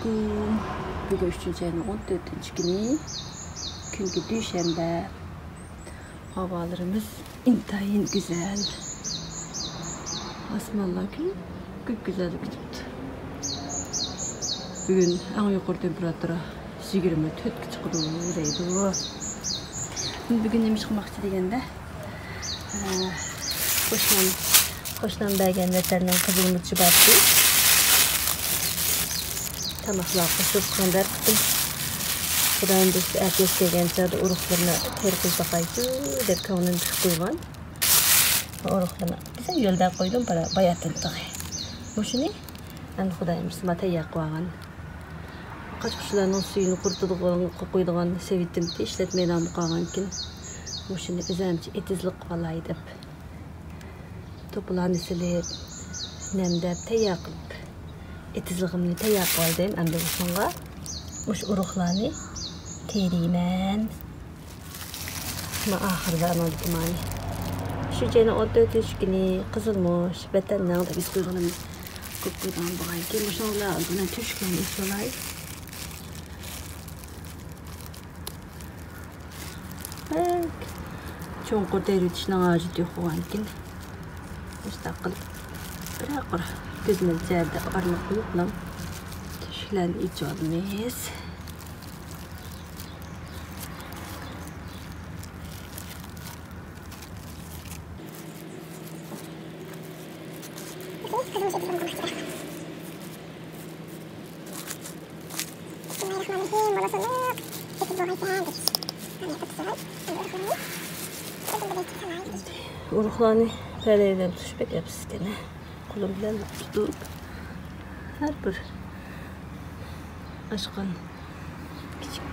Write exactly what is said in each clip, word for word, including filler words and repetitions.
بۈگۈن ئۈچىنچى ئاينىڭ ئون تۆتىنچى كۈنى، كۈنكى دۈشەنبە. ھاۋالىرىمىز ئىنتايىن گۈزەل. ئاسمانلار كۈپكۈزەل كۈتۈپتۇ. بۈگۈن ئەڭ يۇقىرى تېمپېراتۇرا يىگىرمە تۆتكە چىقىدۇ دەيدۇ. بۈگۈن نېمە ئىش قىلماقچى دېگەندە، ئە، قوشنام، قوشنام بەرگەن ۋەتەننىڭ قىزىل مۇچى بارتى. تاماقلار قوشۇپ، شۇنى بەر قىلدىم. خۇدايىم بۇيرۇسا ئەتىسى كەلگەن چاغدا ئۇرۇقلىرىنى تېرىپ قويساق ئايچۇ دەپ كۆڭلۈم چۈشۈپ قويغان. ئۇرۇقلىرىنى بىزنىڭ يۆلدە قويدۇم، باياتىن تېخى. مۇشۇنى ئەمدى خۇدايىم بۇيرۇسا تەييار قىلىۋالغان. قاچا-قۇچىلارنىڭ سۈيىنى قۇرۇتىدىغان، قويىدىغان سېۋىتىمتى ئىشلەتمەيدىغان بولۇپ قالغانكىن، مۇشۇنى ئۆزۈمچە ئېتىزلىق قىلالاي دەپ، توپىلارنى سېلىپ، نەمدەپ تەييار قىلىپ، ئېتىزلىقىمنى تەييار قىلىۋالدىم. ئەمدى مۇشۇنىڭغا مۇشۇ ئۇرۇقلارنى تېرىيمەن. مانا ئاخىرىدا ئانىڭدىكى مانى. شۇ جاينىڭ ئون تۆتىنچى كۈنى قىزىلمۇچ ۋەتەننىڭ دەپ يېزىپ قويغىنىمنى قويۇپ قويىدىغان بولغانكىن، مۇشۇنىڭ بىلەن ئالدىن تۆشۈكلەرنى ئېچىۋالاي. بەك چوڭقۇر تېرىۋېتىشنىڭ ھاجىتى يوق بولغانكىن، مۇشۇنداق قىلىپ بىرەر قۇر كۆزنەك جەھەتتە ئارىلىق قويۇپلا تۆشۈكلەرنى ئېچىۋالىمىز. ئۇرۇقلارنى پەلەيلەپ تۇتۇش بەك ئەپسىز ئىكەن. قولۇم بىلەن تۇتۇپ، ھەر بىر ئاچقان كىچىك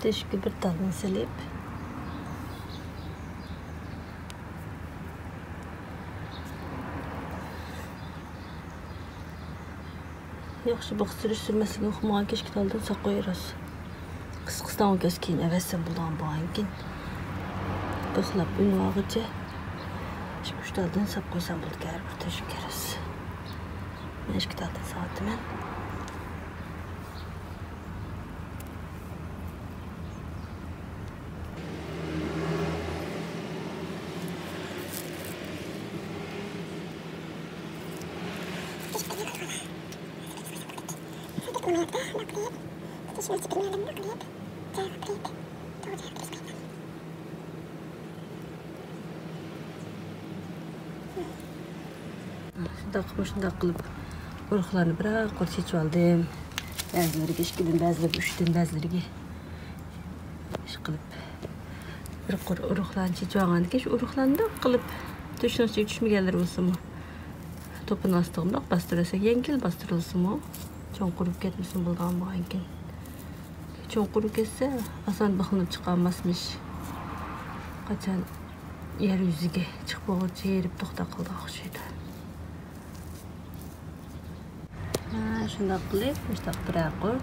تۆشۈككە بىر تالنى سېلىپ، ياخشى بىخ سۈرۈش سۈرمەسلىكنى ئۇقمىغان كەچكە تالدىن ساق قويىمىز. قىسقىسىدا ئون كەس كېيىن ئەۋەتسەم بولىدىغان بولغانكىن، بىخلاپ ئۈنۈۋالغۇچە ئىككى-ئۈچ تالدىن ساپ قويسام بولىدىكەن ھەر بىر تۆشۈك كەرەز. مەن ئىككى تالدىن ساۋاتىمەن. شۇنداق، مۇشۇنداق قىلىپ ئۇرۇقلارنى بىرەر قۇر چېچىۋالدىم. بەزىلىرىگە ئىككىدىن، بەزىلىرىگە ئۈچتىن، بەزىلىرىگە ئىش قىلىپ بىر قۇر ئۇرۇقلارنى چېچىۋالغاندىن كېيىن، شۇ ئۇرۇقلارنى بىر قىلىپ تۆشۈكنىڭ ئىچىگە چۈشمىگەنلىرى بولسىمۇ، توپىنىڭ ئاستىغا مۇنداق باستۇرۇۋەتسەك، يەڭگىل باستۇرۇلسىمۇ، چوڭقۇرۇپ كەتمىسىمۇ بولىدىغان بولغانكىن. چوڭقۇرۇپ كەتسە، ئاسان بىخلىنىپ چىقالماسمىش. قاچان يەر يۈزىگە چىقىپ بولغۇچە ھېرىپ توختاپ قالىدىغان ئوخشايدۇ. ھە، شۇنداق قىلىپ، مۇشتاق بىرەر قۇر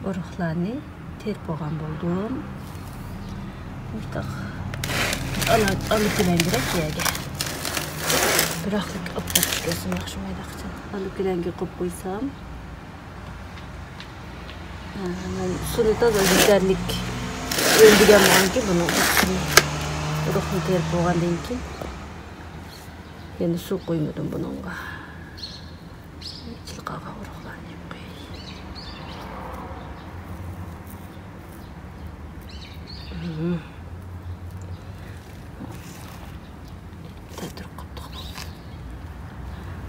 ئۇرۇقلارنى تېرىپ بولغان بولدۇم. مۇشتاق ئالا، ئالا كۆلەڭگىرەك يەرگە بىراقلىق ئاپتاپ چۈشكەنسۇن ياخشىمايدىغان. ئالا كۆلەڭگە قويۇپ قويسام، ھە، مەن سۇنى تازا يېتەرلىك ئۆلدۈرگەن بولغانكى بۇنىڭ ئۇرۇقنى تېرىپ بولغاندىن كېيىن يەنە سۇ قۇيمىدىم بۇنىڭغا. چىلقاغا ئۇرۇقلارنى يەپ قوياي. مم. تەتۈر قىپتۇق.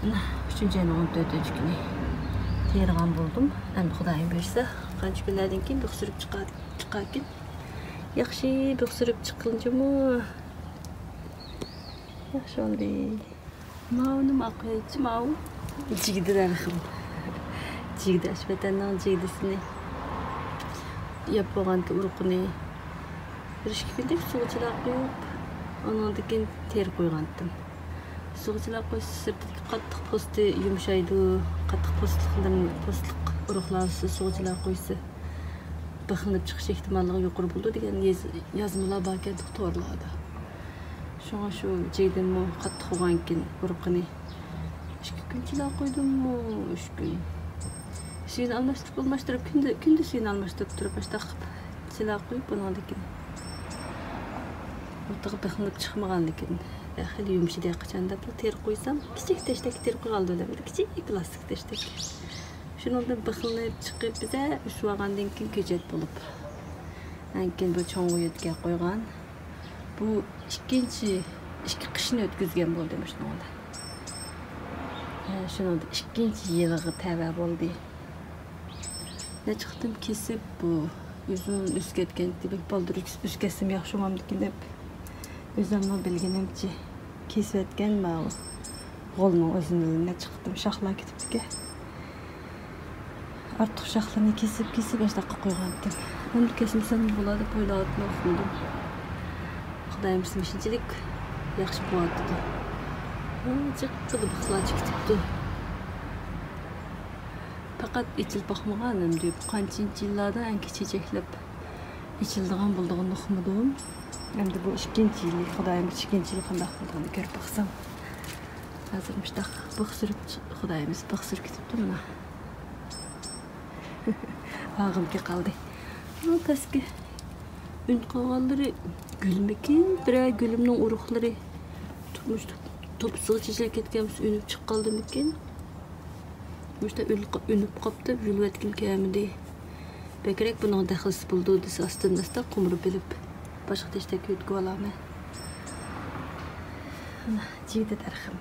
مانا، ئۈچىنچى ئاينىڭ ئون تۆتىنچى كۈنى تېرىغان بولدۇم. ئەمدى خۇدايىم بۇيرۇسا، قانچە كۈنلەردىن كېيىن بىخ سۈرۈپ چىقار-، چىقاركىن. ياخشى بىخ سۈرۈپ چىققىنىچىمۇ ياخشى بولدى. ماۋۇنى ماقۇلچى، ماۋۇ جىگدە دەرىخىم. جىگدە، ئاشۇ ۋەتەننىڭ جىگدىسىنى يەپ بولغانكى ئۇرۇقىنى بىر ئىككى كۈندەك سۇغا چىلاپ قويۇپ، ئۇنىڭدىن كېيىن تېرىپ قويغانتىم. سۇغا چىلاپ قويسا سىرتىدىكى قاتتىق پوستى يۇمشايدۇ، قاتتىق پوستلۇقلىرىنى، پوستلۇق ئۇرۇقلار سۇغا چىلاپ قويسا بىخلىنىپ چىقىش ئېھتىماللىقى يۇقىرى بولىدۇ دېگەن يېز-، يازمىلار باركەن تورلاردا. شۇڭا شۇ جىگدىمۇ قاتتىق بولغانكىن ئۇرۇقىنى ئىككى كۈن چىلاپ قويدۇممۇ، ئۈچ كۈن. سۈيىنى ئالماشتۇرۇپ، ئالماشتۇرۇپ، كۈندە، كۈندە سۈيىنى ئالماشتۇرۇپ تۇرۇپ، مۇشۇنداق قىلىپ چىلا قويۇپ، بۇنىڭدىكىنى ئوتىغا بىخلىنىپ چىقمىغانلىكىن، خېلى يۇمشىدى قاچان دەپلا تېرىپ قويسام، كىچىك تەشتەك تېرىپ قويغانىدىم، كىچىك پىلاستىك تەشتەك. شۇنىڭدىن بىخلىنىپ چىقىپ، بىزە ئۈسۈۋالغاندىن كېيىن كۆچەت بولۇپ، ئاندىن كېيىن بۇ چوڭ ھۆيەتكە قويغان. بۇ ئىككىنچى، ئىككى قىشنى ئۆتكۈزگەن بولدى مۇشۇنىڭدا. ھە، شۇنىڭدا ئىككىنچى يىلىغا تەۋە بولدى. نەچچە قېتىم كېسىپ، بۇ ئۈزۈم ئۆسۈپ كەتكەن، دېمەك، بالدۇر ئۆسۈپ كەتسەم ياخشى بولمامدىكىن دەپ، ئۆزۈمنىڭ بىلگىنىمچە كېسىۋەتكەن ماۋۇ غولنىڭ ئۆزىنى نەچچە قېتىم شاخلار كېتىپتىكەن. ئارتۇق شاخلىرىنى كېسىپ، كېسىپ ئاشۇنداققا قويغانتىم. ئەمدى كەسمىسەم بولار دەپ ئويلاۋاتىمەن ئۇقمىدىم. خۇدايىم بۇيرۇسا شۇنچىلىك ياخشى بولۇۋاتىدۇ. ھە، جىققىدە بىخلار چىقىپ كېتىپتۇ. پەقەت ئېچىلىپ باقمىغان ئەمدى. قانچىنچى يىللاردا ئەنكى چېچەكلەپ ئېچىلىدىغان بولىدىغىنىنى ئۇقمىدىم. ئەمدى بۇ ئىككىنچى يىلى، خۇدايىم ئىككىنچى يىلى قانداق بولىدىغىنىنى كۆرۈپ باقسام. ھازىر مۇشتاق بىخ سۈرۈپ، خۇدايىمىز بىخ سۈرۈپ كېتىپتۇ مانا. ھاغىمكى قالدى. بۇ پەسكە ئۈنۈپ قالغانلىرى گۈلمىكىن؟ بىرەر گۈلۈمنىڭ ئۇرۇقلىرى توپىسىغا چېچىلىپ كەتكەن بولسا، ئۈنۈپ چىقىپ قالدىمىكىن؟ مۇشتا ئۈنۈپ قاپتۇ، يۈلۈۋەتكۈم كەلمىدى. بەكرەك بۇنىڭ دەخلىسى بولىدۇ دېسە، ئاستىن ئاستا قومۇرۇپ ئېلىپ، باشقا تەشتەككە يۆتكىۋالامەن. مانا، جىگدە دەرىخىم.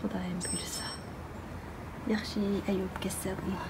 خۇدايىم بۇيرۇسا. ياخشى ئەيۇب كەتسە بۇمۇ.